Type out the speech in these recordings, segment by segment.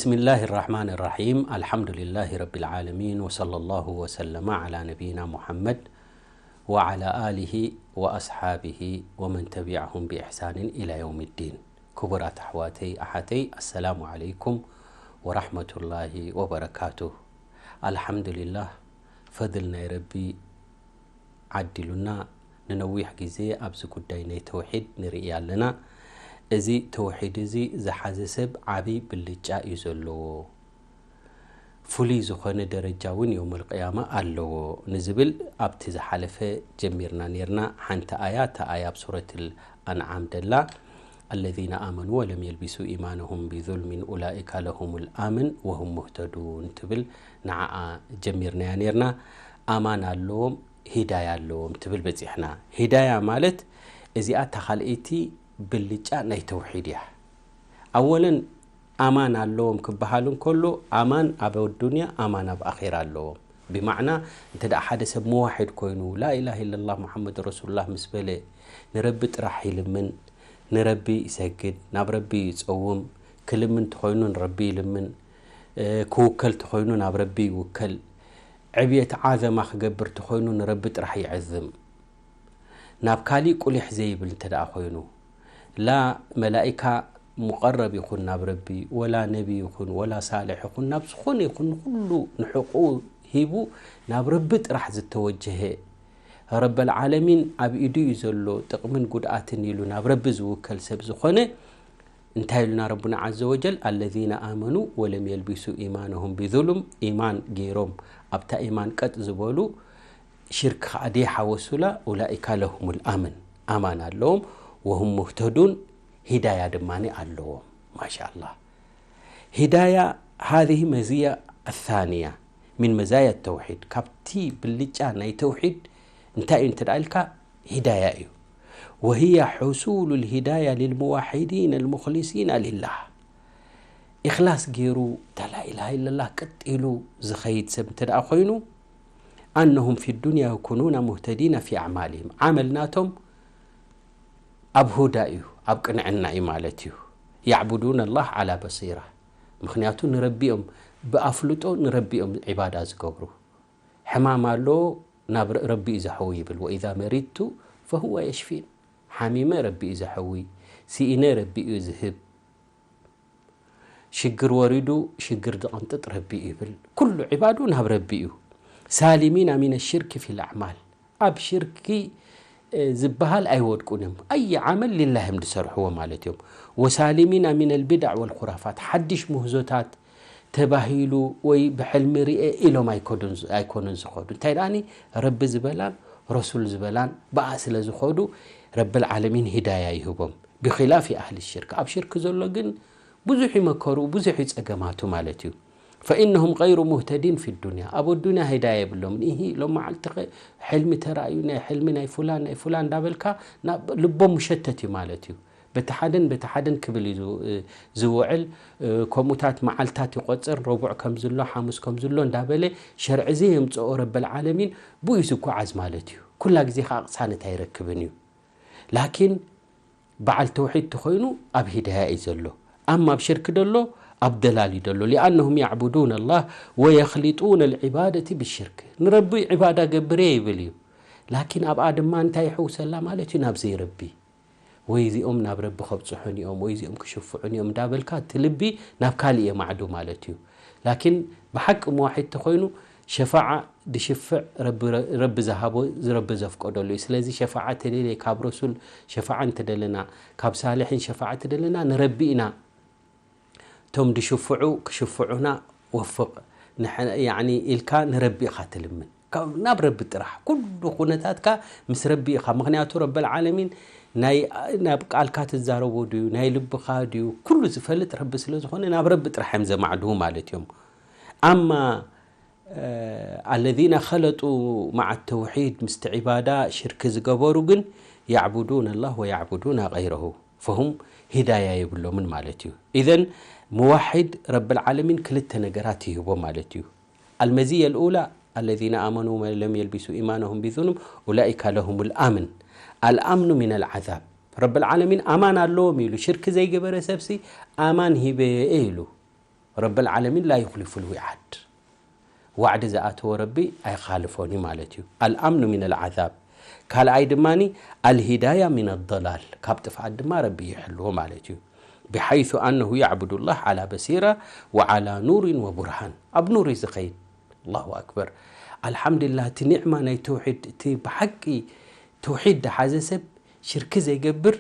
بسم الله الرحمن الرحيم. الحمد لله رب العالمين، وصلى الله وسلم على نبينا محمد وعلى آله وأصحابه ومن تبعهم بإحسان إلى يوم الدين. ክቡራት ኣሕዋተይ ኣሓተይ፣ ኣሰላሙ ዓለይኩም ወራሕመቱላሂ ወበረካቱ። ኣልሓምዱሊላህ፣ ፈድል ናይ ረቢ ዓዲሉና። ንነዊሕ ግዜ ኣብዚ ጉዳይ ናይ ተውሒድ ንርኢ ኣለና። እዚ ተውሒድ እዚ ዝሓዘ ሰብ ዓቢ ብልጫ እዩ ዘለዎ። ፍሉይ ዝኾነ ደረጃ እውን የውመል ቅያማ ኣለዎ ንዝብል ኣብቲ ዝሓለፈ ጀሚርና ኔርና። ሓንቲ ኣያ፣ እታ ኣያ ኣብ ሱረትል ኣንዓም ደላ፣ الذين آمنوا ولم يلبسوا إيمانهم بظلم أولئك لهم الأمن وهم مهتدون ትብል፣ ንዓኣ ጀሚርናያ ኔርና። ኣማን ኣለዎም፣ ሂዳያ ኣለዎም ትብል በጺሕና። ሂዳያ ማለት እዚኣ እታ ካልኣይቲ ብልጫ ናይ ተውሒድ እያ። ኣወለን ኣማን ኣለዎም ክበሃል እንከሎ፣ ኣማን ኣብ ኣዱንያ፣ ኣማን ኣብ ኣኼራ ኣለዎም። ብማዕና፣ እንተ ደኣ ሓደ ሰብ መዋሒድ ኮይኑ፣ ላኢላሃ ኢለላህ ሙሓመድ ረሱሉላህ ምስ በለ፣ ንረቢ ጥራሕ ይልምን፣ ንረቢ ይሰግድ፣ ናብ ረቢ ይጸውም፣ ክልምን ተኾይኑ ንረቢ ይልምን፣ እ፣ ክውከል ተኾይኑ ናብ ረቢ ይውከል፣ ዕብየት ዓዘማ ክገብር ተኾይኑ ንረቢ ጥራሕ ይዕዝም። ናብ ካሊእ ቁሊሕ ዘይብል እንተ ደኣ ኮይኑ፣ ላ መላኢካ ሙቐረብ ይኹን ናብ ረቢ፣ ወላ ነቢ ይኹን፣ ወላ ሳልሕ ይኹን፣ ናብ ዝኾነ ይኹን ንኹሉ ንሕቁ ሂቡ ናብ ረቢ ጥራሕ ዝተወጀሀ፣ ረበል ዓለሚን ኣብ ኢዱ እዩ ዘሎ፣ ጥቕምን ጉድኣትን ኢሉ ናብ ረቢ ዝውከል ሰብ ዝኾነ፣ እንታይ ኢሉና ረቡና ዓዘ ወጀል? الذين آمنوا ولم يلبسوا إيمانهم بظلم፣ ኢማን ገይሮም ኣብታ ኢማን ቀጥ ዝበሉ፣ ሽርክ ከኣ ደይሓወሱላ፣ أولئك لهم الأمن፣ ኣማን ኣለዎም፣ وهم مهتدون، ሂዳያ ድማ ኣለዎም። ማሻኣላህ። ሂዳያ፣ هذه مزية الثانية من مزايا التوحيد። ካብቲ ብልጫ ናይ ተውሒድ እንታይ እዩ እንተ ደኣ ኢልካ፣ ሂዳያ እዩ። وهي حصول الهداية للموحدين المخلصين لله። ኢኽላስ ገይሩ፣ እታ ላኢላሃ ኢለላህ ቀጥ ኢሉ ዝኸይድ ሰብ እንተ ደኣ ኮይኑ፣ أنهم في الدنيا يكونون مهتدين في أعمالهم። ዓመል ናቶም ኣብ ሁዳ እዩ፣ ኣብ ቅንዕና እዩ ማለት እዩ። يعبدون الله على بصيرة። ምኽንያቱ ንረቢኦም ብኣፍልጦ ንረቢኦም ዒባዳ ዝገብሩ። ሕማም ኣሎ፣ ናብ ረ-፣ ረቢ እዩ ዘሕዊ ይብል። وإذا مرضت فهو يشفين። ሓሚመ ረቢ እዩ ዘሕዊ፣ ስኢነ ረቢ እዩ ዝህብ። ሽግር ወሪዱ ሽግር ዝቕንጥጥ ረቢ እዩ ይብል። ኩሉ ዒባዱ ናብ ረቢ እዩ። سالمين من الشرك في الأعمال። ኣብ ሽርኪ፣ እ፣ ዝበሃል ኣይወድቁን እዮም። ኣይ ዓመል ሊላህ እዮም ዝሰርሕዎ ማለት እዮም። وسالمين من البدع والخرافات። ሓድሽ ምህዞታት ተባሂሉ ወይ ብሕልሚ ርኤ ኢሎም ኣይኮዱን-፣ ኣይኮኑን ዝኸዱ። እንታይ ደኣኒ ረቢ ዝበላን ረሱል ዝበላን ብኣ ስለ ዝኸዱ ረብል ዓለሚን ሂዳያ ይህቦም። بخلاف أهل الشرك። ኣብ ሽርክ ዘሎ ግን ብዙሕ ይመከሩ፣ ብዙሕ ይጸገማቱ ማለት እዩ። فإنهم غير مهتدين في الدنيا። ኣብ ኣዱንያ ሂዳያ የብሎምን። ኢሂ፣ ሎም መዓልቲ ኸ-፣ ሕልሚ ተራእዩ፣ ናይ ሕልሚ ናይ ፉላን፣ ናይ ፉላን እንዳበልካ ናብ ልቦም ምሸተት እዩ ማለት እዩ። በቲ ሓደን በቲ ሓደን ክብል እዩ ዝው-፣ ዝውዕል። እ፣ ከምኡታት መዓልታት ይቆጽር፣ ረቡዕ ከም ዝሎ፣ ሓሙስ ከም ዝሎ እንዳበለ ሸርዒ ዘየምጽኦ ረበል ዓለሚን ብኡ እዩ ዝጓዓዝ ማለት እዩ። ኩላ ግዜ ኸዓ ቅሳነት ኣይረክብን እዩ። ላኪን በዓል ተውሒድ ተኾይኑ ኣብ ሂዳያ እዩ ዘሎ። ኣማ ኣብ ሽርክ ደሎ ኣብ ደላል እዩ ደሎ። لأنهم يعبدون الله ويخلطون العبادة بالشرك። ንረቢ ዒባዳ ገብር እየ ይብል እዩ። ላኪን ኣብኣ ድማ እንታይ ይሕውሰላ ማለት እዩ? ናብ ዘይረቢ። ወይ እዚኦም ናብ ረቢ ከብጽሑን እዮም፣ ወይ እዚኦም ክሽፍዑን እዮም እንዳበልካ እቲ ልቢ ናብ ካሊእ የማዕዱ ማለት እዩ። ላኪን ብሓቂ መዋሒድ ተኾይኑ ሸፋዓ ድሽፍዕ ረቢ፣ ረቢ ዝሃቦ፣ ረቢ ዘፍቀደሉ እዩ። ስለዚ ሸፋዓ ተደልየ ካብ ረሱል ሸፋዓ እንተደለና፣ ካብ ሳልሒን ሸፋዓ ተደለና ንረቢ ኢና። እቶም ድሽፍዑ ክሽፍዑና ወፍቕ ንሕ-፣ ያዕኒ ኢልካ ንረቢ ኢኻ ትልምን። ካብ፣ ናብ ረቢ ጥራሕ። ኩሉ ኩነታትካ ምስ ረቢ ኢኻ። ምኽንያቱ ረበል ዓለሚን ናይ፣ ናብ ቃልካ ትዛረቦ ድዩ፣ ናይ ልብኻ ድዩ፣ ኩሉ ዝፈልጥ ረቢ ስለ ዝኾነ ናብ ረቢ ጥራሕ እዮም ዘማዕድዉ ማለት እዮም። ኣማ፣ እ፣ الذين خلطوا مع التوحيد ምስቲ ዒባዳ ሽርክ ዝገበሩ ግን يعبدون الله ويعبدون غيره فهم ሂዳያ የብሎምን ማለት እዩ። ኢዘን ሙዋሒድ ረብል ዓለሚን ክልተ ነገራት ይህቦ ማለት እዩ። المزية الأولى الذين آمنوا ولم يلبسوا إيمانهم بظلم أولئك لهم الأمن، الأمن من العذاب። ረብል ዓለሚን ኣማን ኣለዎም ኢሉ፣ ሽርክ ዘይገበረ ሰብሲ ኣማን ሂበ ኢሉ። ረበል ዓለሚን ላ ዩኽሊፉል ዊዓድ። ዋዕዲ ዝኣተወ ረቢ ኣይኻልፎን እዩ ማለት እዩ። ኣልኣምኑ ሚነል ዓዛብ። ካልኣይ ድማኒ ኣልሂዳያ ሚነ ዶላል፣ ካብ ጥፍኣት ድማ ረቢ ይሕልዎ ማለት እዩ። ብሓይሱ ኣነሁ ያዕቡዱላህ ዓላ በሲራ ወዓላ ኑሪን ወቡርሃን፣ ኣብ ኑር እዩ ዝኸይድ። ኣላሁ ኣክበር። ኣልሓምዱሊላህ፣ እቲ ኒዕማ ናይ ተውሒድ፣ እቲ ብሓቂ ተውሒድ ዝሓዘ ሰብ ሽርኪ ዘይገብር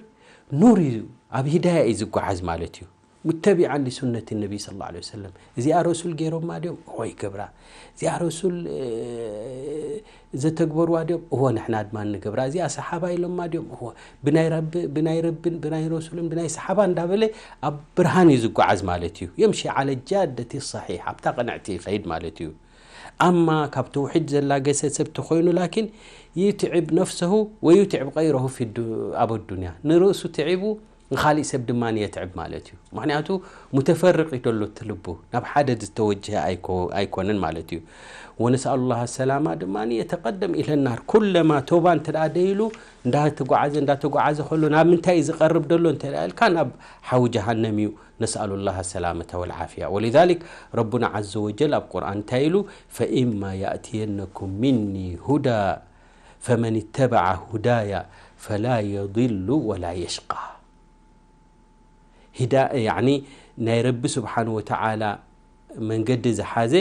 ኑር እዩ፣ ኣብ ሂዳያ እዩ ዝጓዓዝ ማለት እዩ። ሙተቢዓን ሊሱነት ነቢ ስለ ላ ሰለም። እዚኣ ረሱል ገይሮማ ድዮም? እወ ይገብራ። እዚኣ ረሱል ዘተግበርዋ ድዮም? እወ ንሕና ድማ ንገብራ። እዚኣ ሰሓባ ኢሎማ ድዮም? እወ። ብናይ ረቢ፣ ብናይ ረብን ብናይ ረሱልን ብናይ ሰሓባ እንዳበለ ኣብ ብርሃን እዩ ዝጓዓዝ ማለት እዩ። የምሺ ዓለ ጃደቲ ሰሒሕ፣ ኣብታ ቅንዕቲ ይኸይድ ማለት እዩ። ኣማ ካብ ተውሒድ ዘላገሰ ሰብ ተኾይኑ ላኪን ይትዕብ ነፍሰሁ ወዩትዕብ ቀይረሁ ፊ ዱ-፣ ኣብ ኣዱንያ። ንርእሱ ትዒቡ ንኻሊእ ሰብ ድማ የትዕብ ማለት እዩ። ምኽንያቱ ሙተፈርቅ እዩ ደሎ እቲ ልቡ፣ ናብ ሓደ ዝተወጀሀ ኣይኮ-፣ ኣይኮነን ማለት እዩ። ወነስኣሉ ላህ ሰላማ ድማ የተቀደም ኢለናር። ኩለማ ቶባ እንተ ደኣ ደይሉ እንዳተጓዓዘ እንዳተጓዓዘ ከሎ ናብ ምንታይ እዩ ዝቐርብ ደሎ እንተ ደኣ ኢልካ ናብ ሓዊ ጀሃነም እዩ። ነስኣሉ ላህ ሰላመተ ወልዓፍያ። ወሊዛሊክ ረቡና ዓዘ ወጀል ኣብ ቁርኣን እንታይ ኢሉ? ፈኢማ ያእትየነኩም ሚኒ ሁዳ ፈመን ተበዐ ሁዳያ ፈላ የድሉ ወላ የሽቃ። ሂዳ-፣ ያዕኒ ናይ ረቢ ስብሓን ወተዓላ መንገዲ ዝሓዘ፣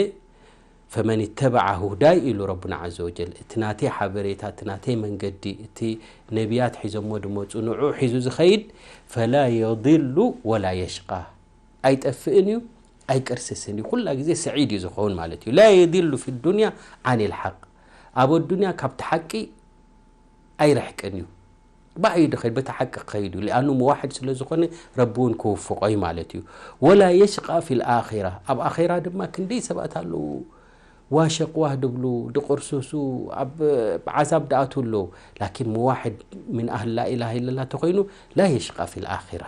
ፈመን ተበዐ ሁዳይ ኢሉ ረቡና ዓዘ ወጀል፣ እቲ ናተይ ሓበሬታ፣ እቲ ናተይ መንገዲ፣ እቲ ነቢያት ሒዞሞ ዝመፁ ንዑ ሒዙ ዝኸይድ፣ ፈላ የድሉ ወላ የሽቃ፣ ኣይጠፍእን እዩ ኣይቅርስስን እዩ፣ ኩላ ግዜ ሰዒድ እዩ ዝኸውን ማለት እዩ። ላ የድሉ ፊ ዱንያ ዓን ልሓቅ፣ ኣብ ኣዱንያ ካብቲ ሓቂ ኣይርሕቅን እዩ። ብኣይ ድኸይድ በቲ ሓቂ ክኸይድ እዩ። ሊኣኑ መዋሕድ ስለ ዝኾነ ረቢ እውን ክውፍቖ እዩ ማለት እዩ። ወላ የሽቃ ፊል ኣኺራ፣ ኣብ ኣኺራ ድማ ክንደይ ሰባት ኣለዉ ዋሸቅዋህ ድብሉ ድቕርሱሱ ኣብ ዓዛብ ድኣትዉ ኣለዉ። ላኪን መዋሕድ ምን ኣህል ላኢላሃ ኢለላ ተኾይኑ ላ የሽቃ ፊል ኣኺራ።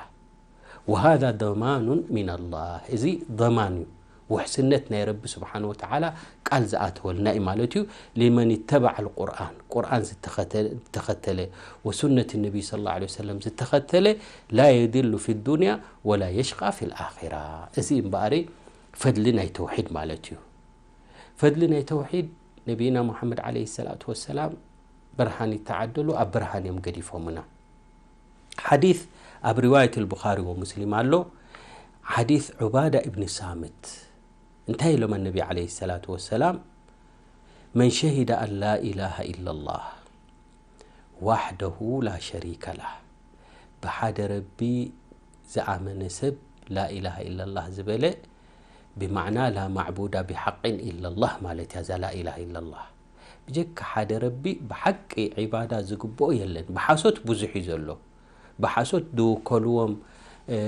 ወሃዛ ደማኑን ሚነላህ፣ እዚ ደማን እዩ፣ ውሕስነት ናይ ረቢ ስብሓን ወተዓላ ቃል ዝኣተወልና እዩ ማለት እዩ። ሊመን ተበዐ ልቁርኣን፣ ቁርኣን ዝተኸተ-፣ ዝተኸተለ ወሱነት ነቢ ስለ ላ ሰለም ዝተኸተለ ላ የድሉ ፊ ዱንያ ወላ የሽቃ ፊ ልኣኺራ። እዚ እምበኣሪ ፈድሊ ናይ ተውሒድ ማለት እዩ። ፈድሊ ናይ ተውሒድ ነቢይና ሙሓመድ ዓለይሂ ሰላቱ ወሰላም ብርሃን ይተዓደሉ፣ ኣብ ብርሃን እዮም ገዲፎምና። ሓዲስ ኣብ ሪዋየት ልቡኻሪ ወሙስሊም ኣሎ። ሓዲስ ዑባዳ እብኒ ሳምት እንታይ ኢሎም ኣነቢ ዓለይሂ ሰላቱ ወሰላም? መን ሸሂደ ኣን ላ ኢላሃ ኢለላህ ዋሕደሁ ላ ሸሪከ ላህ፣ ብሓደ ረቢ ዝኣመነ ሰብ ላኢላሃ ኢለላህ ዝበለ፣ ብማዕና ላ ማዕቡዳ ብሓቅን ኢለላህ ማለት እያ እዛ ላኢላሃ ኢለላህ። ብጀካ ሓደ ረቢ ብሓቂ ዒባዳ ዝግብኦ የለን። ብሓሶት ብዙሕ እዩ ዘሎ። ብሓሶት ዝውከልዎም፣ እ፣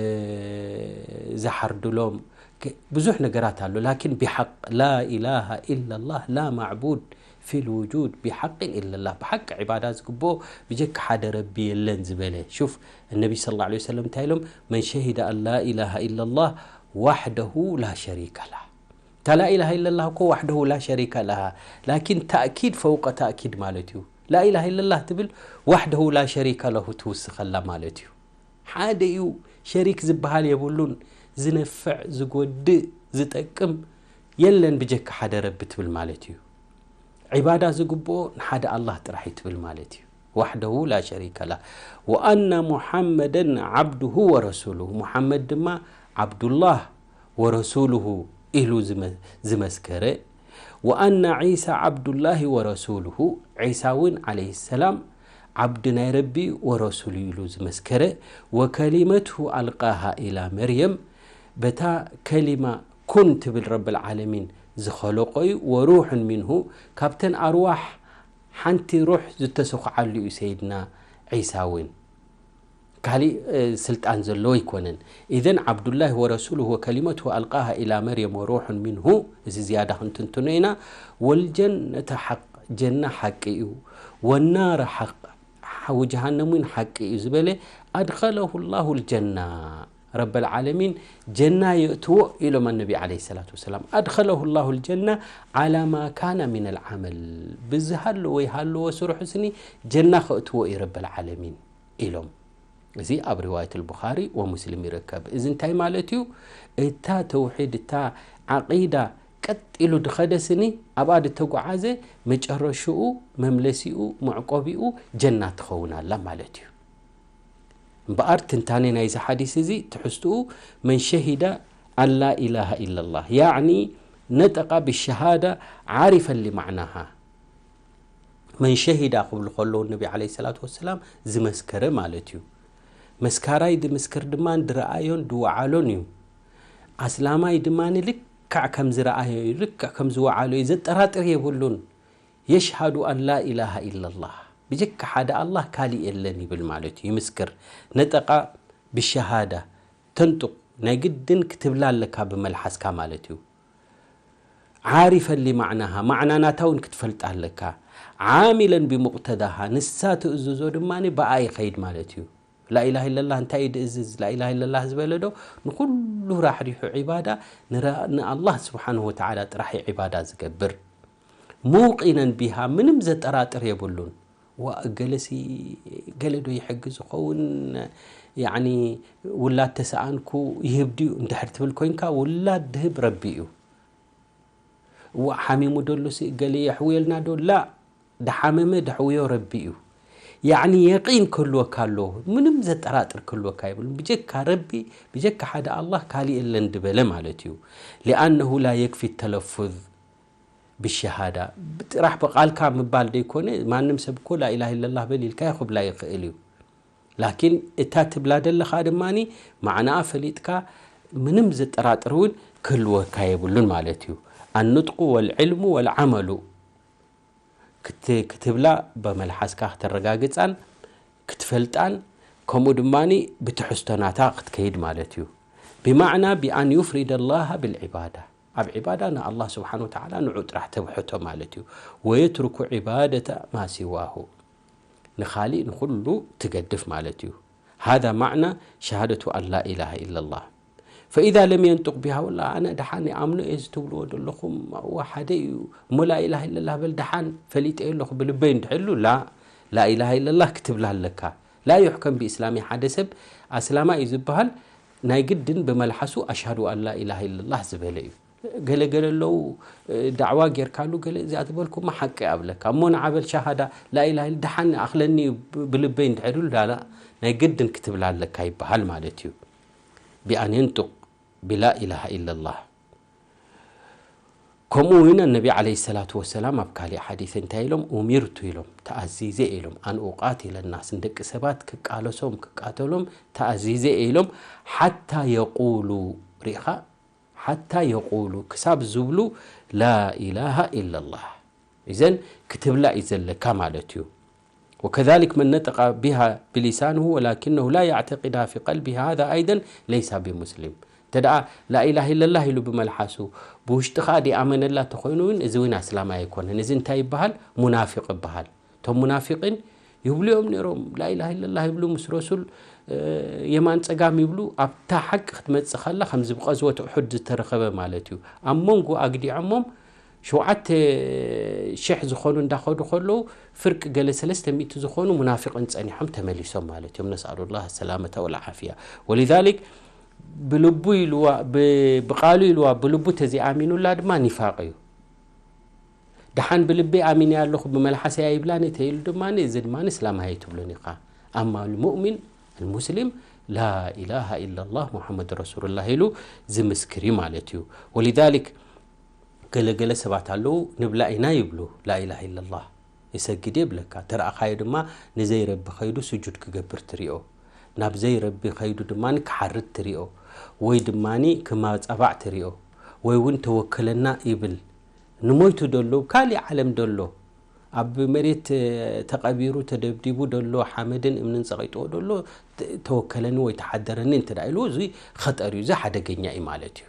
ዝሓርድሎም፣ ክ-፣ ብዙሕ ነገራት ኣሎ። ላኪን ብሓቅ ላ ኢላሃ ኢለላህ ላ ማዕቡድ ፊል ውጁድ ብሓቅን ኢለላህ፣ ብሓቂ ዒባዳ ዝግብኦ ብጀካ ሓደ ረቢ የለን ዝበለ። ሹፍ፣ እነቢ ስለ ላ ሰለም እንታይ ኢሎም? መን ሸሂደ ኣን ላ ኢላሃ ኢለላህ ዋሕደሁ ላ ሸሪከ ላህ። እታ ላኢላሃ ኢለላህ እኮ ዋሕደሁ ላ ሸሪከ ለሃ፣ ላኪን ተእኪድ ፈውቀ ተእኪድ ማለት እዩ። ላኢላሃ ኢለላህ ትብል ዋሕደሁ ላ ሸሪከ ለሁ ትውስኸላ ማለት እዩ። ሓደ እዩ፣ ሸሪክ ዝበሃል የብሉን። ዝነፍዕ፣ ዝጎድእ፣ ዝጠቅም የለን ብጀካ ሓደ ረቢ ትብል ማለት እዩ። ዒባዳ ዝግብኦ ንሓደ ኣላህ ጥራሕ እዩ ትብል ማለት እዩ። ዋሕደሁ ላ ሸሪከ ላህ። ወኣና ሙሓመደን ዓብዱሁ ወረሱሉሁ፣ ሙሓመድ ድማ ዓብዱላህ ወረሱሉሁ ኢሉ ዝመ-፣ ዝመስከረ፣ ወኣና ዒሳ ዓብዱላሂ ወረሱሉሁ፣ ዒሳ እውን ዓለይሂ ሰላም ዓብዲ ናይ ረቢ ወረሱሉ ኢሉ ዝመስከረ፣ ወከሊመትሁ ኣልቃሃ ኢላ መርየም፣ በታ ከሊማ ኩን ትብል ረብል ዓለሚን ዝኸለቆ እዩ፣ ወሩሑን ሚንሁ፣ ካብተን ኣርዋሕ ሓንቲ ሩሕ ዝተሰኹዓሉ እዩ ሰይድና ዒሳ እውን። ካሊእ፣ እ፣ ስልጣን ዘለዎ ኣይኮነን። ኢዘን ዓብዱላሂ ወረሱሉሁ ወከሊመትሁ ኣልቃሃ ኢላ መርየም ወሩሑን ሚንሁ፣ እዚ ዝያዳ ክንትንትኖ ኢና። ወልጀነተ ሓቅ፣ ጀና ሓቂ እዩ። ወናረ ሓቅ፣ ሓዊ ጀሃነም እውን ሓቂ እዩ ዝበለ፣ ኣድኸለሁ ላሁ ልጀና፣ ረበል ዓለሚን ጀና የእትዎ ኢሎም ኣነቢ ዓለይሂ ሰላቱ ወሰላም። ኣድኸለሁ ላሁ ልጀና ዓላ ማ ካነ ሚነል ዓመል፣ ብዝሃለዎ ይሃለዎ ስርሑ ስኒ ጀና ከእትዎ እዩ ረበል ዓለሚን ኢሎም። እዚ ኣብ ሪዋየት ኣልቡኻሪ ወሙስሊም ይርከብ። እዚ እንታይ ማለት እዩ? እታ ተውሒድ፣ እታ ዓቂዳ ቀጥ ኢሉ ድኸደ ስኒ፣ ኣብኣ ድተጓዓዘ፣ መጨረሽኡ፣ መምለሲኡ፣ መዕቆቢኡ ጀና ትኸውን ኣላ ማለት እዩ። እምበኣር ትንታኔ ናይዚ ሓዲስ እዚ ትሕዝትኡ መን ሸሂደ ኣን ላ ኢላሃ ኢላላህ፣ ያዕኒ ነጠቃ ብሸሃዳ ዓሪፈን ሊማዕናሃ። መን ሸሂዳ ክብሉ ከለዉ ነቢ ዓለይሂ ሰላቱ ወሰላም ዝመስከረ ማለት እዩ። መስካራይ ድምስክር ድማ ድረኣዮን ድወዓሎን እዩ። ኣስላማይ ድማ ልክዕ ከም ዝረኣዮ እዩ፣ ልክዕ ከም ዝወዓሎ እዩ፣ ዘጠራጥር የብሉን። የሽሃዱ ኣን ላ ኢላሃ ኢላላህ፣ ብጀካ ሓደ ኣላህ ካሊእ የለን ይብል ማለት እዩ፣ ይምስክር። ነጠቃ ብሸሃዳ ተንጡቕ፣ ናይ ግድን ክትብላ ኣለካ ብመልሓስካ ማለት እዩ። ዓሪፈን ሊማዕናሃ፣ ማዕና ናታ እውን ክትፈልጣ ኣለካ። ዓሚለን ቢሙቕተዳሃ፣ ንሳ ትእዝዞ ድማ ብኣ ይኸይድ ማለት እዩ። ላኢላሃ ኢለላህ እንታይ እዩ ድእዝዝ? ላኢላሃ ኢለላህ ዝበለ ዶ ንኹሉ ራሕሪሑ ዒባዳ ንራ-፣ ንኣላህ ስብሓንሁ ወተዓላ ጥራሕ እዩ ዒባዳ ዝገብር። ሙቂነን ቢሃ፣ ምንም ዘጠራጥር የብሉን። ዋ፣ ገለሲ ገለ ዶ ይሕግዝ ይኸውን? ያዕኒ ውላድ ተሰኣንኩ ይህብ ድዩ እንድሕር ትብል ኮይንካ፣ ውላድ ድህብ ረቢ እዩ። ዋ፣ ሓሚሙ ደሉሲ ገለ የሕውየልና ዶ? ላ፣ ድሓመመ ድሕውዮ ረቢ እዩ። ያዕኒ የቂን ክህልወካ ኣለዎ፣ ምንም ዘጠራጥር ክህልወካ የብሉን። ብጀካ ረቢ፣ ብጀካ ሓደ ኣላህ ካሊእ የለን ድበለ ማለት እዩ። ሊኣነሁ ላ የክፊ ተለፉዝ ብሸሃዳ፣ ጥራሕ ብቓልካ ምባል ደይኮነ፣ ማንም ሰብ እኮ ላኢላሃ ኢለላህ በል ኢልካዮ ክብላ ይኽእል እዩ። ላኪን እታ ትብላ ደለኻ ድማ ማዕናኣ ፈሊጥካ ምንም ዘጠራጥር እውን ክህልወካ የብሉን ማለት እዩ። ኣንጥቁ ወልዕልሙ ወልዓመሉ፣ ክት-፣ ክትብላ ብመልሓስካ ክተረጋግጻን ክትፈልጣን፣ ከምኡ ድማ ብትሕዝቶ ናታ ክትከይድ ማለት እዩ። ብማዕና ብኣን ዩፍሪደ ላሃ ብልዕባዳ፣ ኣብ ዕባዳ ንኣላህ ስብሓን ወተዓላ ንዑ ጥራሕ ተብሕቶ ማለት እዩ። ወየትርኩ ዕባደተ ማ ሲዋሁ፣ ንኻሊእ ንኹሉ ትገድፍ ማለት እዩ። ሃዛ ማዕና ሸሃደቱ ኣን ላ ኢላሃ ኢለላህ። ፈኢዛ ለም የንጡቅ ቢሃ፣ ወላ ኣነ ደሓን ይኣምኖ እየ ዝትብልዎ ዘለኹም፣ እዋ ሓደ እዩ እሞ ላኢላሃ ኢለላህ በል፣ ደሓን ፈሊጠ ኣለኹ ብልበይ እንድሕሉ፣ ላ፣ ላኢላሃ ኢለላህ ክትብላ ኣለካ። ላ ዩሕከም ብኢስላሚ፣ ሓደ ሰብ ኣስላማ እዩ ዝበሃል ናይ ግድን ብመልሓሱ ኣሽሃዱ ኣን ላ ኢላሃ ኢለላህ ዝበለ እዩ። ገለ ገለ ኣለዉ፣ እ፣ ዳዕዋ ጌርካሉ ገለ እዚኣ ዝበልኩማ ሓቂ ኣብለካ። እሞ ንዓ በል ሸሃዳ ላኢላሃ ኢለ-፣ ደሓን ኣኽለኒ ብ-፣ ብልበይ እንድሕር ኢሉ ላላ ናይ ግድን ክትብላ ኣለካ ይበሃል ማለት እዩ። ብኣን የንጡቅ ብላ ኢላሃ ኢለላህ። ከምኡ እውን ነቢ ዓለይሂ ሰላቱ ወሰላም ኣብ ካሊእ ሓዲስ እንታይ ኢሎም? ኡሚርቱ ኢሎም፣ ተኣዚዘ ኢሎም፣ ኣን ኡቃቲለ ናስ፣ ንደቂ ሰባት ክቃለሶም፣ ክቃተሎም ተኣዚዘ ኢሎም፣ ሓታ የቁሉ፣ ሪኢኻ፣ ሓታ የቁሉ፣ ክሳብ ዝብሉ፣ ላ ኢላሃ ኢለላህ። እዘን ክትብላ እዩ ዘለካ ማለት እዩ። ወከዛሊክ መን ነጠቀ ቢሃ ብሊሳንሁ ወላኪነሁ ላ ያዕተቂድሃ ፊ ቀልቢሂ ሃዛ ኣይደን ለይሳ ቢሙስሊም። እንተ ደኣ ላኢላሃ ኢለላህ ኢሉ ብመልሓሱ፣ ብውሽጢ ኸኣ ደይኣመነላ እንተኾይኑ እውን፣ እዚ እውን ኣስላማይ ኣይኮነን። እዚ እንታይ ይበሃል? ሙናፊቕ ይበሃል። እቶም ሙናፊቒን ይብሉ እዮም ነይሮም፣ ላኢላሃ ኢለላህ ይብሉ፣ ምስ ረሱል፣ እ፣ የማን ጸጋም ይብሉ። ኣብታ ሓቂ ክትመጽእ ከላ፣ ከምዚ ብቐዝወት ኡሑድ ዝተረኸበ ማለት እዩ። ኣብ መንጎ ኣግዲዖሞም፣ ሸውዓተ ሽሕ ዝኾኑ እንዳኸዱ ከለዉ፣ ፍርቂ ገለ ሰለስተ ሚእቲ ዝኾኑ ሙናፊቕን ጸኒሖም ተመሊሶም ማለት እዮም። ነስኣሉላህ ሰላመተ ወልዓፍያ። ወሊዛሊክ ብልቡ ኢልዋ፣ ብ-፣ ብቓሉ ኢልዋ፣ ብልቡ ተዘይኣሚኑላ ድማ ኒፋቕ እዩ። ደሓን ብልበይ ኣሚነ ኣለኹ፣ ብመልሓሰይ ኣይብላን እየ ተይሉ ድማ፣ እዚ ድማ እስላማይ ኣይትብሉን ኢኻ። ኣማ ልሙእሚን ኣልሙስሊም ላ ኢላሃ ኢላላህ ሙሓመድ ረሱሉላህ ኢሉ ዝምስክር እዩ ማለት እዩ። ወሊዛሊክ ገለ ገለ ሰባት ኣለዉ፣ ንብላ ኢና ይብሉ፣ ላኢላሃ ኢላላህ። ይሰግድ እየ ይብለካ። ተረኣኻዮ ድማ ንዘይረቢ ኸይዱ ስጁድ ክገብር ትሪኦ። ናብ ዘይረቢ ኸይዱ ድማ ክሓርድ ትሪኦ። ወይ ድማ ክማጻባዕ ትሪኦ። ወይ እውን ተወከለና ይብል። ንሞይቱ ደሎ፣ ካሊእ ዓለም ደሎ፣ ኣብ መሬት ተቐቢሩ፣ ተደብዲቡ ደሎ፣ ሓመድን እምንን ጸቒጥዎ ደሎ፣ ተ-፣ ተወከለኒ ወይ ተሓደረኒ እንተ ደኣ ኢሉ፣ እዚ ኸጠር እዩ፣ እዚ ሓደገኛ እዩ ማለት እዩ።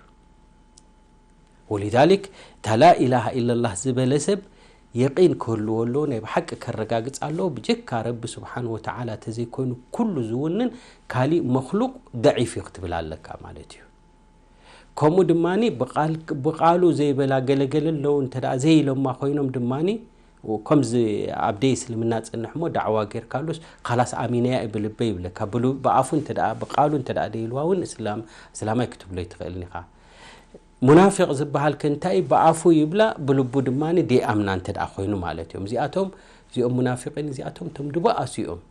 ወሊዛሊክ፣ እታ ላኢላሃ ኢለላህ ዝበለ ሰብ የቂን ክህልዎ ኣለዎ፣ ናይ ብሓቂ ከረጋግጽ ኣለዎ። ብጀካ ረቢ ስብሓን ወተዓላ ተዘይኮይኑ፣ ኩሉ ዝውንን ካሊእ መኽሉቅ ደዒፍ እዩ ክትብል ኣለካ ማለት እዩ። ከምኡ ድማኒ ብቓል-፣ ብቓሉ ዘይበላ ገለገለ ኣለዉ፣ እንተ ደኣ ዘይኢሎማ ኮይኖም ድማኒ፣ ከምዚ ኣብ ደይ እስልምና ጸንሕ እሞ ዳዕዋ ጌርካሉስ ካላስ ኣሚነያ ብልበይ ይብለካ። ብሉ-፣ ብኣፉ እንተ ደኣ፣ ብቃሉ እንተ ደኣ ደይልዋ እውን እስላም፣ እስላማይ ክትብሎ ኣይትኽእልን ኢኻ። ሙናፊቕ ዝበሃል ከ እንታይ? ብኣፉ ይብላ፣ ብልቡ ድማ ደይኣምና እንተ ደኣ ኮይኑ ማለት እዮም። እዚኣቶም፣ እዚኦም ሙናፊቒን እዚኣቶም እቶም ድበኣሱ እዮም።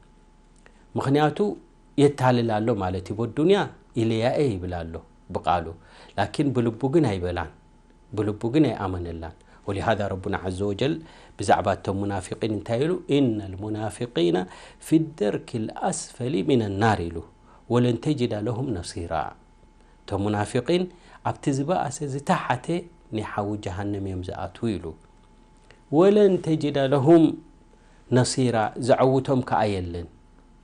ምኽንያቱ የታልል ኣሎ ማለት እዩ። በዱንያ ኢለያኤ ይብል ኣሎ ብቃሉ፣ ላኪን ብልቡ ግን ኣይበላን፣ ብልቡ ግን ኣይኣመነላን። ወሊሃዛ ረቡና ዐዘ ወጀል ብዛዕባ እቶም ሙናፊቂን እንታይ ኢሉ? "ኢነ ልሙናፊቂነ ፊ ደርኪ ልኣስፈሊ ሚነ ናር" ኢሉ፣ "ወለን ተጅዳ ለሁም ነሲራ" እቶም ሙናፊቂን ኣብቲ ዝበኣሰ ዝተሓተ ናይ ሓዊ ጀሃነም እዮም ዝኣትዉ ኢሉ። "ወለን ተጅዳ ለሁም ነሲራ" ዘዐውቶም ከኣ የለን።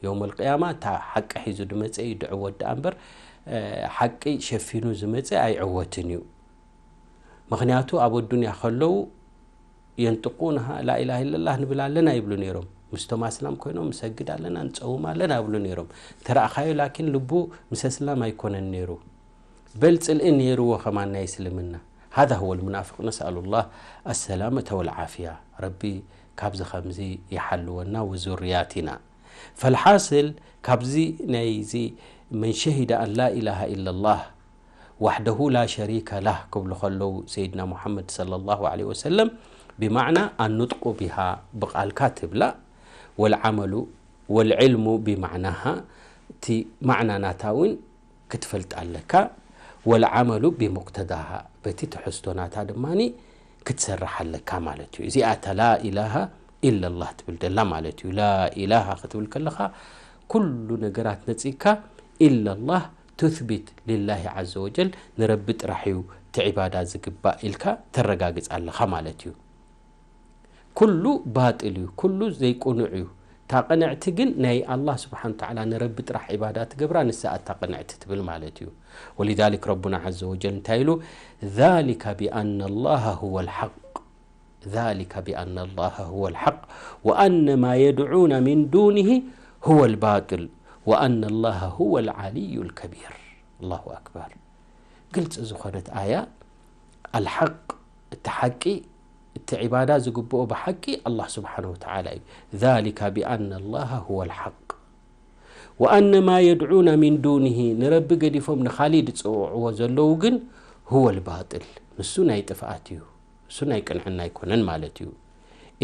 የውመል ቅያማ እታ ሓቂ ሒዙ ድመጸ እዩ ድዕወት ደኣ እምበር፣ እ፣ ሓቂ ሸፊኑ ዝመጸ ኣይዕወትን እዩ። ምኽንያቱ ኣብ ኣዱንያ ከለዉ የንጥቁንሃ ላኢላሃ ኢለላህ ንብል ኣለና ይብሉ ነይሮም። ምስቶም ኣስላም ኮይኖም ንሰግድ ኣለና ንጸውም ኣለና ይብሉ ነይሮም። ተረኣኻዮ ላኪን ልቡ ምስ ኣስላም ኣይኮነን ነይሩ። በል ጽልኢ ነይርዎ ከማን ናይ እስልምና። ሃዛ ሁወ ልሙናፍቅ ነስኣሉላህ ኣሰላመተ ወልዓፍያ። ረቢ ካብዚ ከምዚ ይሓልወና ወዙርያቲና። ፈልሓስል ካብዚ ናይዚ መን ሸሂደ ኣን ላ ኢላሃ ኢለላህ ዋሕደሁ ላ ሸሪከ ላህ ክብሉ ከለዉ ሰይድና ሙሓመድ ሰለላሁ ዐለይሂ ወሰለም ብማዕና ኣኑጥቁ ቢሃ ብቓልካ ትብላ ወልዓመሉ ወልዕልሙ ብማዕናሃ እቲ ማዕና ናታ እውን ክትፈልጥ ኣለካ። ወልዓመሉ ብሙቅተዳሃ በቲ ትሕዝቶ ናታ ድማ ክትሰርሕ ኣለካ ማለት እዩ። እዚኣ እታ ላኢላሃ ኢለላህ ትብል ደላ ማለት እዩ። ላኢላሃ ክትብል ከለኻ ኩሉ ነገራት ነፂግካ ኢለላህ ቱስቢት ሊላሂ ዐዘ ወጀል ንረቢ ጥራሕ እዩ እቲ ዒባዳ ዝግባእ ኢልካ ተረጋግፅ ኣለኻ ማለት እዩ። ኩሉ ባጥል እዩ፣ ኩሉ ዘይቁኑዕ እዩ። እታ ቅንዕቲ ግን ናይ ኣላህ ስብሓን ተዓላ ንረቢ ጥራሕ ዒባዳ ትገብራ ንሳ እታ ቅንዕቲ ትብል ማለት እዩ። ወሊዛሊክ ረቡና ዐዘ ወጀል እንታይ ኢሉ? ዛሊከ ቢኣነ ላሃ ሁወ ልሓቅ ዛሊከ ቢኣነ ላሃ ሁወ ልሓቅ ወኣነ ማ የድዑነ ሚን ዱኒሂ ሁወ ልባጥል ወኣነ ላሃ ሁወ ልዓልዩ ልከቢር። ኣላሁ ኣክበር። ግልፂ ዝኾነት ኣያ ኣልሓቅ፣ እቲ ሓቂ፣ እቲ ዒባዳ ዝግብኦ ብሓቂ ኣላህ ስብሓነሁ ወተዓላ እዩ። ዛሊከ ቢኣነ ላሃ ሁወ ልሓቅ ወኣነ ማ የድዑነ ሚን ዱኒሂ፣ ንረቢ ገዲፎም ንኻሊእ ዝፅውዕዎ ዘለዉ ግን ሁወ ልባጥል፣ ንሱ ናይ ጥፍኣት እዩ፣ እሱ ናይ ቅንዕና ኣይኮነን ማለት እዩ።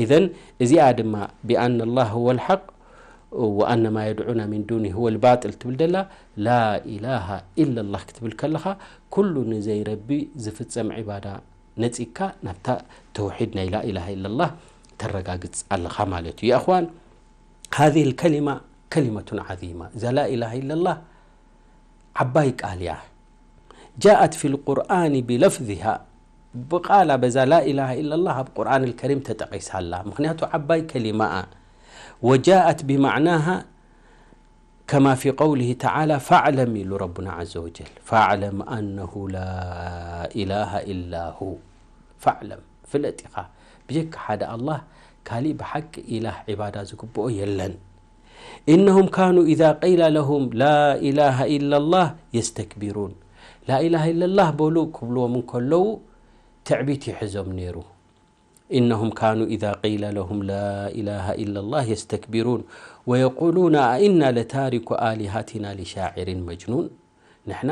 ኢዘን እዚኣ ድማ ቢኣነ ላህ ሁወ ልሓቅ ወኣነ ማ የድዑነ ሚን ዱኒ ሁወ ልባጥል ትብል ደላ ላኢላሃ ኢለላህ ክትብል ከለኻ ኩሉ ንዘይረቢ ዝፍጸም ዒባዳ ነጺግካ ናብታ ተውሒድ ናይ ላኢላሃ ኢለላህ ተረጋግጽ ኣለኻ ማለት እዩ። የእኽዋን ሃዚህ ልከሊማ ከሊመቱን ዓዚማ። እዛ ላኢላሃ ኢለላህ ዓባይ ቃል እያ። ጃኣት ፊ ልቁርኣኒ ብለፍዝሃ፣ ብቓላ በዛ ላኢላሃ ኢለላህ ኣብ ቁርኣን ልከሪም ተጠቒሳ ኣላ። ምኽንያቱ ዓባይ ከሊማ እያ። ወጃኣት ብማዕናሃ ከማ ፊ ቀውሊሂ ተዓላ ፋዕለም ኢሉ ረቡና ዐዘ ወጀል። ፋዕለም ኣነሁ ላ ኢላሃ ኢላ ሁ። ፋዕለም፣ ፍለጥ ኢኻ፣ ብጀካ ሓደ ኣላህ ካሊእ ብሓቂ ኢላህ ዒባዳ ዝግብኦ የለን። ኢነሁም ካኑ ኢዛ ቂለ ለሁም ላ ኢላሃ ኢለላህ የስተክቢሩን። ላኢላሃ ኢለላህ በሉ ክብልዎም እንከለዉ ትዕቢት ይሕዞም ነይሩ። ኢነሁም ካኑ ኢዛ ቂለ ለሁም ላ ኢላሃ ኢለላህ የስተክቢሩን ወየቁሉነ ኣኢና ለታሪኩ ኣሊሃቲና ሊሻዒሪን መጅኑን። ንሕና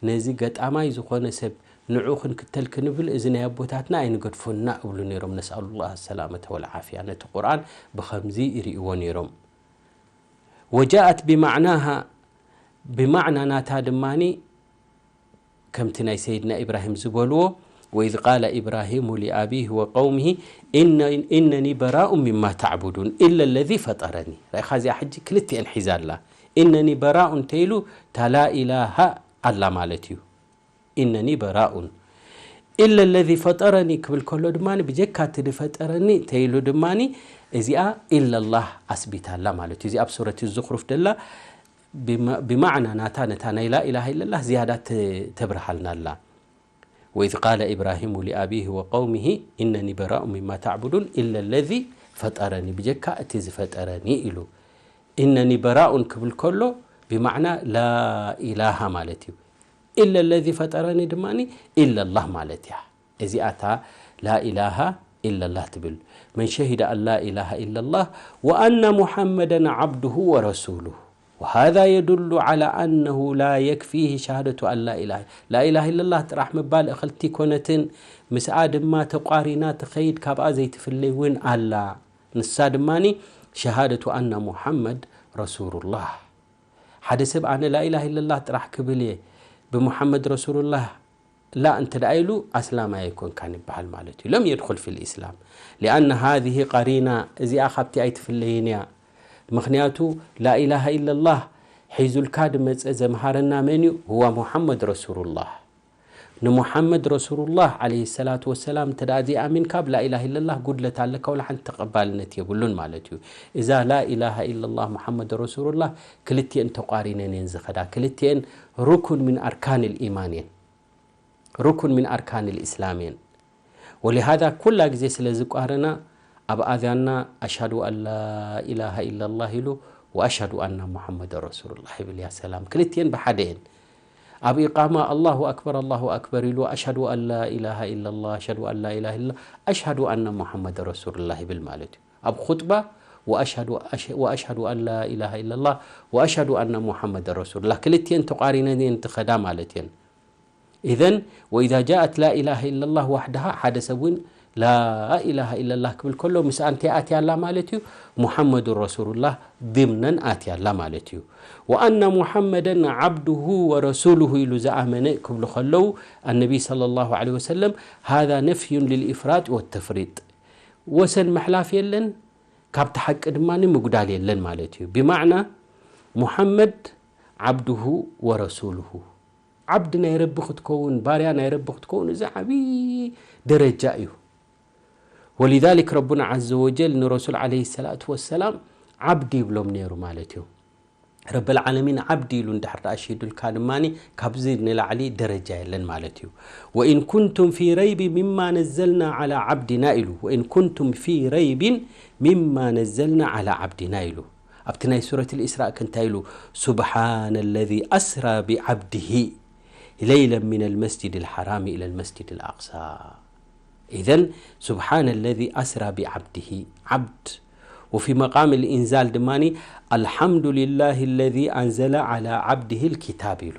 ነዚ ገጣማይ ዝኾነ ሰብ ንዑ ክንክተል ክንብል እዚ ናይ ኣቦታትና ኣይንገድፎና እብሉ ነይሮም። ነስኣሉላህ ሰላመተ ወልዓፍያ። ነቲ ቁርኣን ብኸምዚ ይርእይዎ ነይሮም። ወጃኣት ብማዕናሃ፣ ብማዕና ናታ ድማኒ ከምቲ ናይ ሰይድና ኢብራሂም ዝበልዎ፣ ወኢዝ ቃለ ኢብራሂሙ ሊኣቢሂ ወቀውሚሂ ኢነ-፣ ኢነኒ በራኡ ሚማ ተዕቡዱን ኢለ ለዚ ፈጠረኒ። ራኢኻ እዚኣ ሕጂ ክልቲኤን ሒዛ ኣላ። ኢነኒ በራኡ እንተኢሉ እታ ላኢላሃ ኣላ ማለት እዩ። ኢነኒ በራኡን ኢለ ለዚ ፈጠረኒ ክብል ከሎ ድማ ብጀካ እቲ ዝፈጠረኒ እንተኢሉ ድማ እዚኣ ኢለላህ ኣስቢታ ኣላ ማለት እዩ። እዚኣ ኣብ ሱረት ዙኽሩፍ ደላ ብማ-፣ ብማዕና ናታ ነታ ናይ ላኢላሃ ኢለላህ ዝያዳ ተ-፣ ተብርሃልና ኣላ። ወኢዝ ቃለ ኢብራሂሙ ሊኣቢሂ ወቀውሚሂ ኢነኒ በራኡ ሚማ ተዕቡዱን ኢለ ለዚ ፈጠረኒ፣ ብጀካ እቲ ዝፈጠረኒ ኢሉ። ኢነኒ በራኡን ክብል ከሎ ብማዕና ላኢላሃ ማለት እዩ። ኢለ ለዚ ፈጠረኒ ድማ ኢለላህ ማለት እያ። እዚኣ እታ ላኢላሃ ኢለላህ ትብል። መን ሸሂደ ኣን ላ ኢላሃ ኢለላህ ወኣነ ሙሐመደን ዓብዱሁ ወረሱሉሁ። وهذا يدل على أنه لا يكفيه شهادة أن لا إله، لا إله إلا الله ጥራሕ ምባል እኽልቲ ኮነትን፣ ምስኣ ድማ ተቋሪና ትኸይድ፣ ካብኣ ዘይትፍለይ እውን ኣላ። ንሳ ድማኒ ሸሃደቱ ኣነ ሙሐመድ ረሱሉላህ። ሓደ ሰብ ኣነ ላኢላህ ኢለላህ ጥራሕ ክብል እየ ብሙሐመድ ረሱሉላህ ላ እንተ ደኣ ኢሉ ኣስላማይ ኣይኮንካን ይበሃል ማለት እዩ። ለም የድኹል ፊል ኢስላም። ሊኣነ ሃዚህ ቀሪና እዚኣ ካብቲ ኣይትፍለይን እያ። ምኽንያቱ ላኢላሃ ኢለላህ ሒዙልካ ድመጸ ዘምሃረና መን እዩ? ሁዋ ሙሐመድ ረሱሉላህ። ንሙሓመድ ረሱሉላህ ዓለይሂ ሰላቱ ወሰላም እንተ ደኣ ዘይኣሚንካ ኣብ ላኢላሃ ኢለላህ ጉድለት ኣለካ፣ ወላ ሓንቲ ተቐባልነት የብሉን ማለት እዩ። እዛ ላኢላሃ ኢለላህ ሙሓመድ ረሱሉላህ ክልቲኤን ተቋሪነን እየን ዝኸዳ። ክልቲኤን ሩኩን ሚን ኣርካን ልኢማን እየን። ሩኩን ሚን ኣርካን ልእስላም እየን። ወሊሃዛ ኩላ ግዜ ስለ ዝቋረና ኣብ ኣዛንና ኣሽሃዱ ኣን ላ ኢላሃ ኢለላህ ኢሉ ወኣሽሃዱ ኣና ሙሓመድ ረሱሉላህ ይብል። ያ ሰላም፣ ክልቲኤን ብሓደ እየን። ኣብ ኢቃማ ኣላሁ ኣክበር ኣላሁ ኣክበር ኢሉ ኣሽሃዱ ኣን ላ ኢላሃ ኢለላህ ኣሽሃዱ ኣን ላ ኢላሃ ኢለላህ ኣሽሃዱ ኣና ሙሓመድ ረሱሉላህ ይብል ማለት እዩ። ኣብ ኹጥባ ወኣሽሃዱ ኣሽ-፣ ወኣሽሃዱ ኣን ላ ኢላሃ ኢለላህ ወኣሽሃዱ ኣና ሙሓመድ ረሱሉላህ፣ ክልቲኤን ተቋሪነን እየን ትኸዳ ማለት እየን። ኢዘን ወኢዛ ጃኣት ላ ኢላሃ ኢለላህ ዋሕደሃ፣ ሓደ ሰብ እውን ላ ኢላሃ ኢለላህ ክብል ከሎ ምስኣ እንታይ ኣትያ ኣላ ማለት እዩ? ሙሓመዱን ረሱሉላህ ዲምነን ኣትያ ኣላ ማለት እዩ። ወኣነ ሙሓመደን ዓብዱሁ ወረሱሉሁ ኢሉ ዝኣመነ ክብሉ ከለዉ ኣነቢ ሰለላሁ ዐለይሂ ወሰለም ሃዛ ነፍዩን ልልኢፍራጥ ወተፍሪጥ፣ ወሰን ምሕላፍ የለን፣ ካብቲ ሓቂ ድማ ምጉዳል የለን ማለት እዩ። ብማዕና ሙሓመድ ዓብዱሁ ወረሱሉሁ፣ ዓብዲ ናይ ረቢ ክትከውን፣ ባርያ ናይ ረቢ ክትከውን፣ እዚ ዓብዪ ደረጃ እዩ። ወሊዛሊክ ረቡና ዐዘ ወጀል ንረሱል ዓለይሂ ሰላቱ ወሰላም ዓብዲ ይብሎም ነይሩ ማለት እዩ። ረበል ዓለሚን ዓብዲ ኢሉ እንድሕር ደኣ ሸሂዱልካ ድማ ካብዚ ንላዕሊ ደረጃ የለን ማለት እዩ። ወኢን ኩንቱም ፊ ረይቢ ሚማ ነዘልና ዓላ ዓብዲና ኢሉ፣ ወኢን ኩንቱም ፊ ረይቢን ሚማ ነዘልና ዓላ ዓብዲና ኢሉ። ኣብቲ ናይ ሱረት ልእስራእ ከ እንታይ ኢሉ? ሱብሓነ ለዚ ኣስራ ቢዓብድሂ ለይለን ሚነል መስጂድ ልሓራሚ ኢለል መስጂድ ልኣቅሳ። ኢዘን ሱብሓነ ለዚ ኣስራ ቢዓብድሂ፣ ዓብድ። ወፊ መቃም ልኢንዛል ድማ ኣልሓምዱ ልላህ ለዚ ኣንዘለ ዓላ ዓብድሂ ልኪታብ ኢሉ።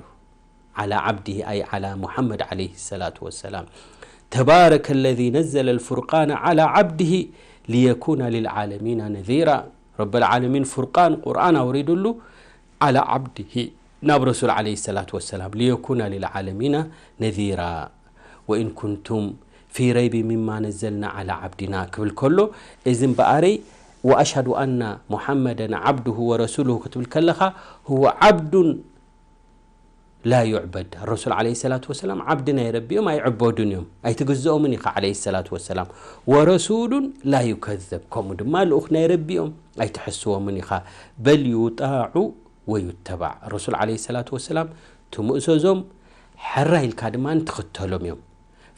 ዓላ ዓብድሂ ኣይ ዓላ ሙሓመድ ዓለይሂ ሰላቱ ወሰላም። ተባረከ ለዚ ነዘለ ልፉርቃነ ዓላ ዓብድሂ ሊየኩነ ልልዓለሚና ነዚራ። ረበል ዓለሚን ፉርቃን ቁርኣን ኣውሪዱሉ ዓላ ዓብድሂ ናብ ረሱል ዓለይሂ ሰላቱ ወሰላም ሊየኩነ ልልዓለሚና ነዚራ። ወኢን ኩንቱም ፊ ረይቢ ሚማ ነዘልና ዓላ ዓብዲና ክብል ከሎ፣ እዚ እምበኣረይ ወኣሽሃዱ ኣና ሙሓመደን ዓብዱሁ ወረሱሉሁ ክትብል ከለኻ፣ ሁወ ዓብዱን ላ ዩዕበድ። ረሱል ዓለይሂ ሰላቱ ወሰላም ዓብዲ ናይ ረቢ እዮም፣ ኣይዕበዱን እዮም፣ ኣይትግዝኦምን ኢኻ ዓለይሂ ሰላቱ ወሰላም። ወረሱሉን ላ ዩከዘብ፣ ከምኡ ድማ ልኡኽ ናይ ረቢ እዮም፣ ኣይትሕስዎምን ኢኻ። በል ዩጣዑ ወዩተባዕ። ረሱል ዓለይሂ ሰላቱ ወሰላም ትምእዘዞም፣ ሕራ ኢልካ ድማ ትኽተሎም እዮም።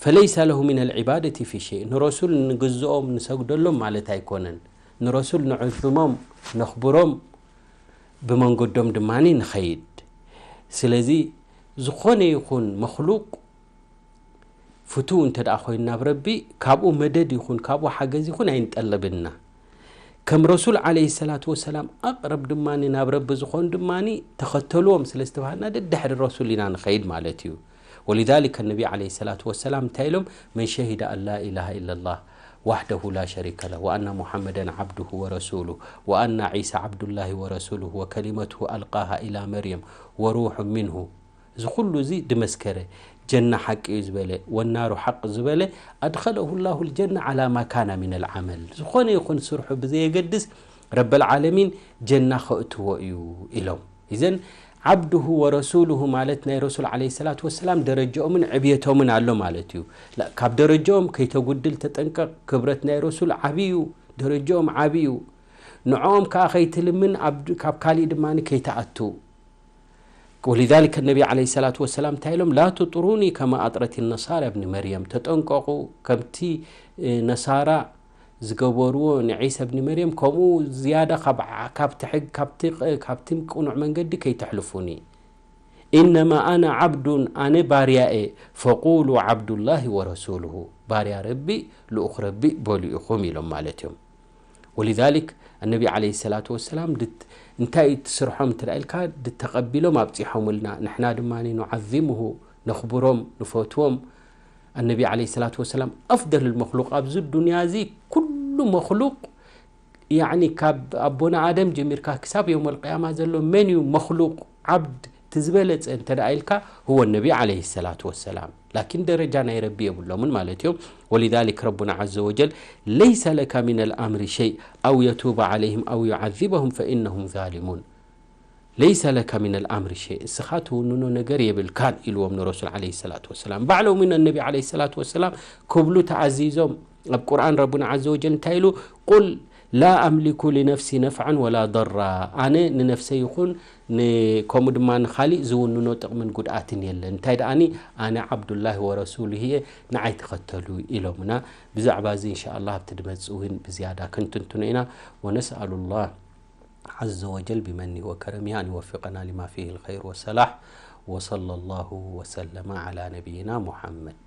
ፈለይሰ ለሁ ሚነል ዒባደቲ ፊ ሸይእ፣ ንረሱል ንግዝኦም ንሰግደሎም ማለት ኣይኮነን። ንረሱል ንዕዝሞም ነኽብሮም፣ ብመንገዶም ድማ ንኸይድ። ስለዚ ዝኾነ ይኹን መኽሉቅ ፍቱው እንተ ደኣ ኮይኑ ናብ ረቢ፣ ካብኡ መደድ ይኹን ካብኡ ሓገዝ ይኹን ኣይንጠልብና። ከም ረሱል ዓለይሂ ሰላቱ ወሰላም ኣቕረብ ድማ ናብ ረቢ ዝኾኑ ድማ ተኸተልዎም ስለ ዝተባሃልና ደድሕሪ ረሱል ኢና ንኸይድ ማለት እዩ። ወሊዛሊከ ነቢ ዓለይሂ ሰላቱ ወሰላም እንታይ ኢሎም? መን ሸሂደ ኣን ላ ኢላሃ ኢለላህ ዋሕደሁ ላ ሸሪከ ለህ ወኣና ሙሓመደን ዓብዱሁ ወረሱሉሁ ወኣና ዒሳ ዓብዱላሂ ወረሱሉሁ ወከሊመቱሁ ኣልቃሃ ኢላ መርየም ወሩሑ ሚንሁ፣ እዚ ኩሉ እዚ ድመስከረ፣ ጀና ሓቂ እዩ ዝበለ፣ ወናሩ ሓቅ ዝበለ፣ ኣድኸለሁ ላሁ ልጀና ዓላ ማ ካነ ሚነል ዓመል፣ ዝኾነ ይኹን ስርሑ ብዘየገድስ ረበል ዓለሚን ጀና ከእትዎ እዩ ኢሎም። ኢዘን ዓብዱሁ ወረሱሉሁ ማለት ናይ ረሱል ዓለይሂ ሰላቱ ወሰላም ደረጃኦምን ዕብየቶምን ኣሎ ማለት እዩ። ላ-፣ ካብ ደረጃኦም ከይተጉድል ተጠንቀቕ። ክብረት ናይ ረሱል ዓብዩ፣ ደረጃኦም ዓብዩ። ንዕኦም ከኣ ከይትልምን ኣብ ድ-፣ ካብ ካሊእ ድማ ከይትኣቱ። ወሊዛሊከ ነቢ ዓለይሂ ሰላቱ ወሰላም እንታይ ኢሎም? ላ ትጥሩኒ ከማ ኣጥረት ነሳራ እብኒ መርየም፣ ተጠንቀቑ፣ ከምቲ፣ እ፣ ነሳራ ዝገበርዎ ንዒሳ እብኒ መርየም፣ ከምኡ ዝያዳ ካብ ዓ-፣ ካብቲ ሕግ-፣ ካብቲ ቕ-፣ ካብቲ ቅኑዕ መንገዲ ከይተሕልፉኒ። ኢነማ ኣነ ዓብዱን፣ ኣነ ባርያ እየ፣ ፈቁሉ ዓብዱላሂ ወረሱሉሁ፣ ባርያ ረቢ፣ ልኡኽ ረቢ በሉ ኢኹም ኢሎም ማለት እዮም። ወሊዛሊክ ኣነቢ ዓለይሂ ሰላቱ ወሰላም ድት-፣ እንታይ እዩ ትስርሖም እንተ ኢልካ፣ ድተቐቢሎም ኣብፂሖምልና፣ ንሕና ድማ ኑዓዚሙሁ፣ ነኽብሮም፣ ንፈትዎም። ኣነቢ ዓለይሂ ሰላቱ ወሰላም ኣፍደል መኽሉቅ ኣብዚ ዱንያ እዚ፣ ኩሉ መኽሉቅ ያዕኒ ካብ ኣቦና ኣደም ጀሚርካ ክሳብ የውመል ቅያማ ዘሎ መን እዩ መኽሉቅ ዓብድ እቲ ዝበለጸ እንተ ደኣ ኢልካ፣ ህወ ነቢ ዓለይሂ ሰላቱ ወሰላም። ላኪን ደረጃ ናይ ረቢ የብሎምን ማለት እዮም። ወሊዛሊክ ረቡና ዓዘ ወጀል፣ ለይሰ ለከ ሚነል ኣምሪ ሸይ ኣው የቱበ ዓለይህም ኣው ዩዓዚበሁም ፈኢነሁም ዛሊሙን። ለይሰ ለከ ሚነል ኣምሪ ሸይ፣ እስኻ ትውንኖ ነገር የብልካን ኢልዎም ንረሱል ዓለይሂ ሰላቱ ወሰላም። ባዕሎም እውን ነቢ ዓለይሂ ሰላቱ ወሰላም ክብሉ ተኣዚዞም። ኣብ ቁርኣን ረቡና ዓዘ ወጀል እንታይ ኢሉ? ቁል ላ ኣምሊኩ ሊነፍሲ ነፍዓን ወላ ደራ፣ ኣነ ንነፍሰይ ይኹን ን-፣ ከምኡ ድማ ንኻሊእ ዝውንኖ ጥቕምን ጉድኣትን የለን። እንታይ ደኣኒ? ኣነ ዓብዱላሂ ወረሱሉሁ እየ፣ ንዓይ ተኸተሉ ኢሎምና። ብዛዕባ እዚ እንሻ ኣላህ ኣብቲ ድመጽእ እውን ብዝያዳ ክንትንትኖ ኢና። ወነስኣሉላህ ዓዘ ወጀል ቢመኒሂ ወከረሚሂ ኣን ይወፊቀና ሊማ ፊሂ ልኸይር ወሰላሕ። ወሰለላሁ ወሰለመ ዓላ ነቢይና ሙሐመድ።